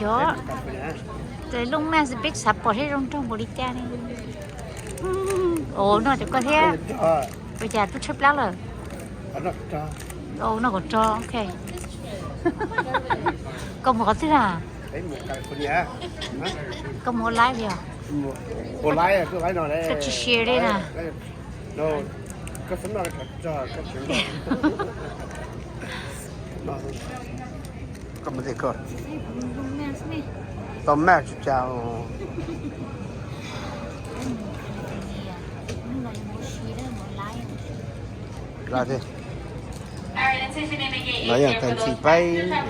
Yog, tus Looj Maj Beach xav pom seb zoo nraug npaum li cas ne. Ua no rau koj thiab. Ua cas tub tshaib plab lawm? Ua no kom rog, ok. Koj mus qhov twg na? Koj mus ua live li os? Koj tsis share li na. Tau maj tsis cas. Los thiab. Los yog tag nrho peb,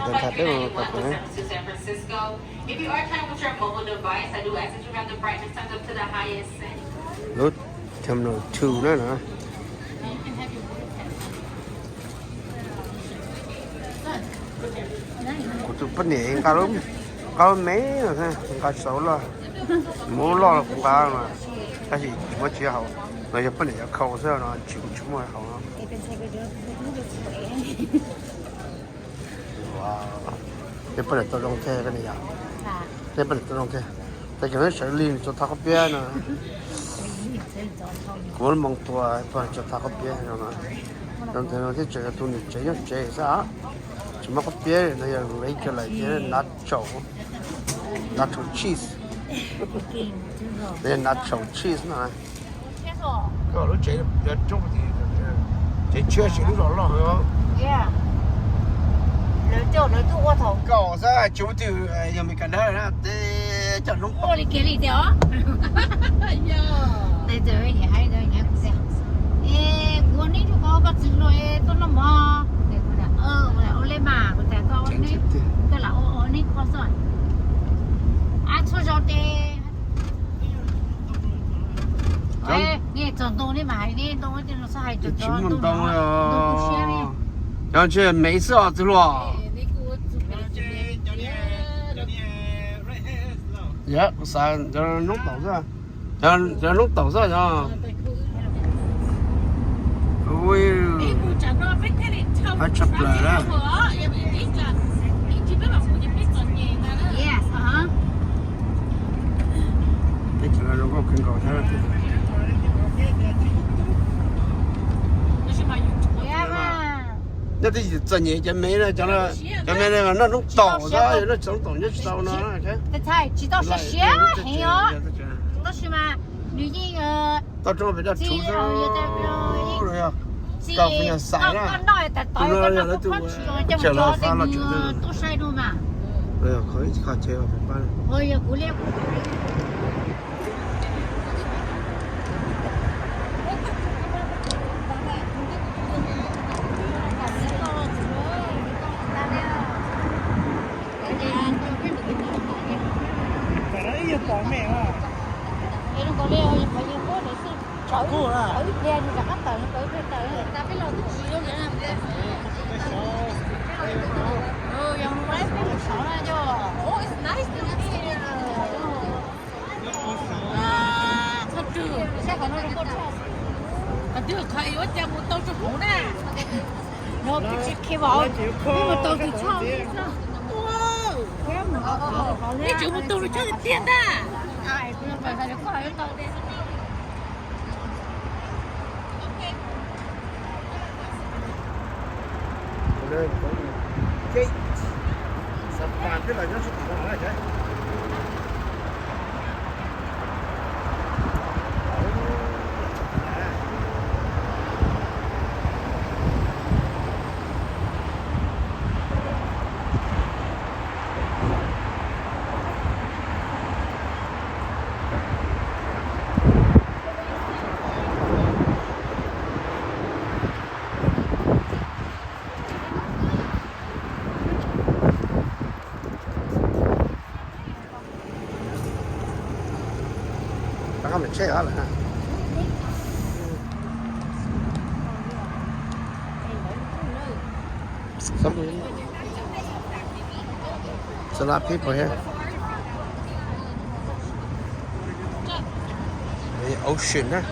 tag nrho peb mus tau pem. Lub terminal two na no. Kuv tus poj niam nqa, nqa lub me, nqa tsis tau lub loj, muaj lub loj los kuv nqa mas, tab sis tsis muaj tsis haus, no yog poj niam yuav khau xwb no tsis, kuv tsis muaj haus no. Tej poj niam tau zoo thiab koj niam yom. Tej poj niam tau zoo thiab. Tag kis neb sawv lig nws tsuas thov koj piab no. Kuv lub moo tuag poj niam tsuas thov koj piab no. Zoo ntawd no thiab tseem yog tus niam tsev nyob tsev xwb, tsis muab koj piab no yog regular lawm ces nacho, nacho cheese. Nacho cheese no. Koj lub tsev, tsev tshiab ces lub zos loj heev. Lawv coj lawv tuaj ua thaum koj xab tsis muaj twg yog Meskas dawb na, tej cov noob ua li kiag li tias os. Kuv ua neb tsuas koj koj txwv los tuaj noj mov. Ua li mas kuv tias koj ua neb, koj lam ua neb kho xwb. Ab txhua zaus ces nej txog ntoo nej mam hais, nej ntoo tsis muaj ntoo, ntoo tu siab. Cov ntshe me xwb os txiv hluas. Yog kuv xav cov noob taum xwb, cov noob taum xwb os. Ua, hab tshaj plaws na. Teb chaws no zoo nkauj kawg nkaus thiab. Nyob twb txom nyem cov me no, cov me no noj noob taum xwb, yog noj noob taum nyob tsis tau no. Tsis tau siav siav heev os, tab sis mas nws yeej tau rau pem daj rhuv xwb. Koj puas nyuag xaiv na, tus no yog lawv tus, tsis los fa los tseem tu sai no mas. Qhov ib qho chaw pab. Qhov twg, qhov twg kho yuav cia mus tau rau hauv na. No tsis khi vauv, mus tau tus tshoj. Neb tseem mus tau tus tshoj tiag tiag ntag. Rov qab mus tsheb lawm. There's a lot of people here. The ocean, huh?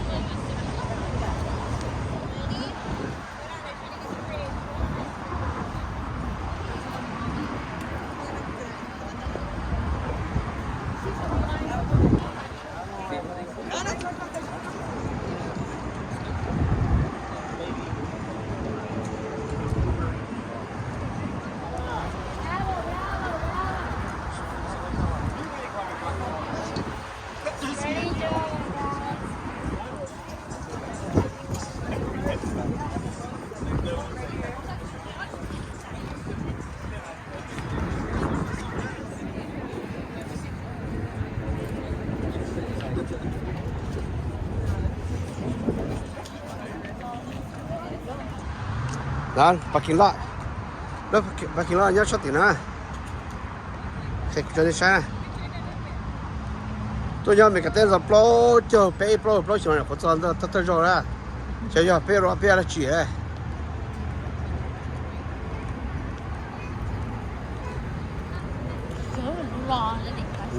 Parking lot, parking lot nyob sab tim na. Qhia rau nej saib na. Tuaj nyob Meskas teb tau plaub caug peb plaub plaub xyoo nyuam qhuav txog ntawm thawj zaug na. Xyov yog peb ua peb dab tsi.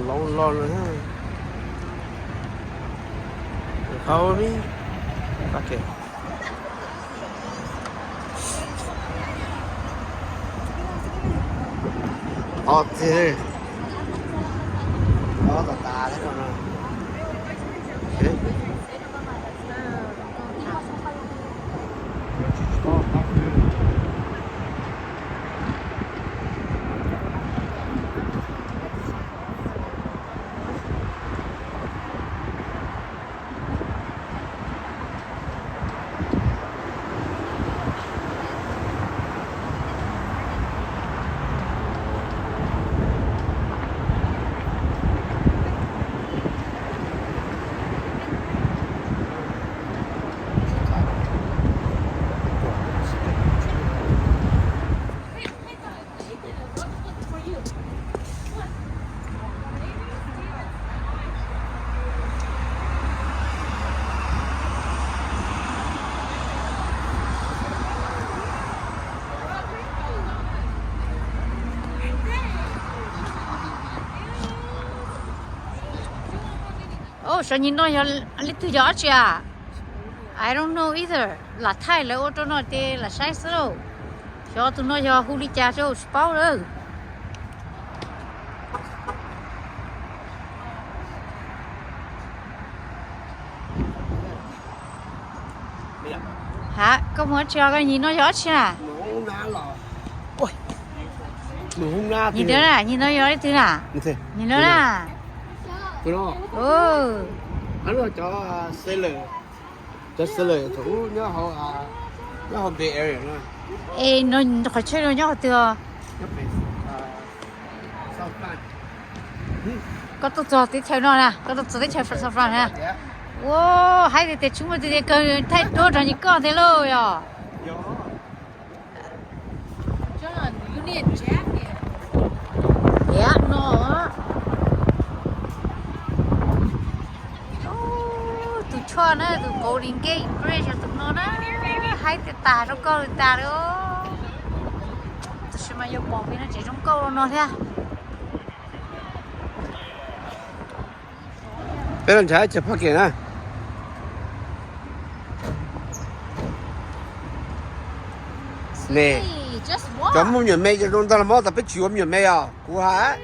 Los los. Hauv li. Ob txij, ob tas tas thiab no. Ov, sav nyim no yog leej twg yog dab tsi a? I don't know either. Lam thaij lawv ua rau no ces lam saib xwb lauj. Xyov tus no yog hu li cas rau tsis paub lawm. Ha, koj mus dab tsi os? Koj nyim no yog dab tsi na? Nyim no, nyim no yog leej twg na? Nyim no na. Cov seller, cov seller thaum ub nyob hauv, nyob hauv Bay Area na. Es no qhov chaw no nyob qhov twg os? Koj tuaj txog teb chaws no na, koj tuaj txog teb chaws San Fran na. Ua, haib tiag tiag, tsis muaj tiag tiag, kawg thaij duab nrog nyuam koj tiag lauj yog. Tiag no. Tus tshuaj na, tus Golden Gate Bridge yog tus no na, haib tiag tas, zoo nkauj li tas li. Tab sis mas yuav pom peb no tseem zoo nkauj li no thiab. Peb los nrhiav ib co parking na. Ne, cov muaj me nyuam me zoo ntag los mas, tas peb tsis ua me nyuam me os kuv hais.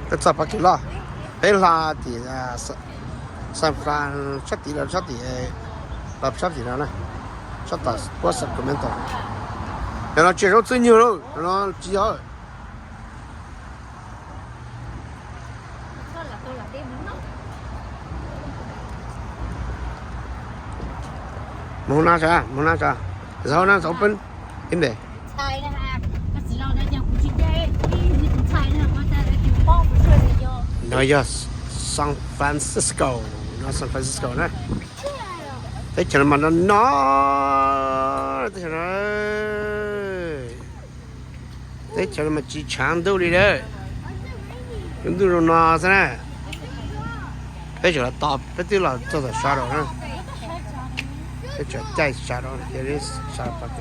Peb txog parking lot, peb hla tim San Fran sab tid los sab tim, los sab tim no na, sab tom puab Sacramento. Yog no tsis yog zaub txhwb nyuag lauj, no tsis yog. Mus na, mus na, zaub na, zaub peb ib npe. No yog San Francisco, no San Francisco na. Teb chaws no mas no no, teb chaws no, teb chaws no mas tsis tshav ntuj li lawm. Lub ntuj zoo no xwb na. Peb tseem los tos, peb twb los txog tom Shadow na. Peb tseem caij Shadow, Shadow Park.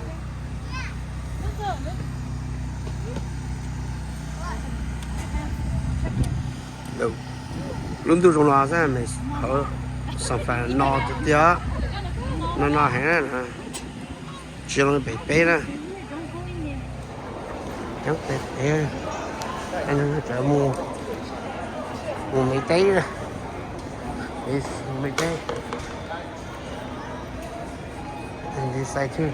Lub ntuj zoo no xwb, hauv San Fran no tiag tiag, no no heev na. Tsis zoo li pem peb na. Coob tiag tiag. Mus, mus Mes Teb na. Mes Teb. Xais too.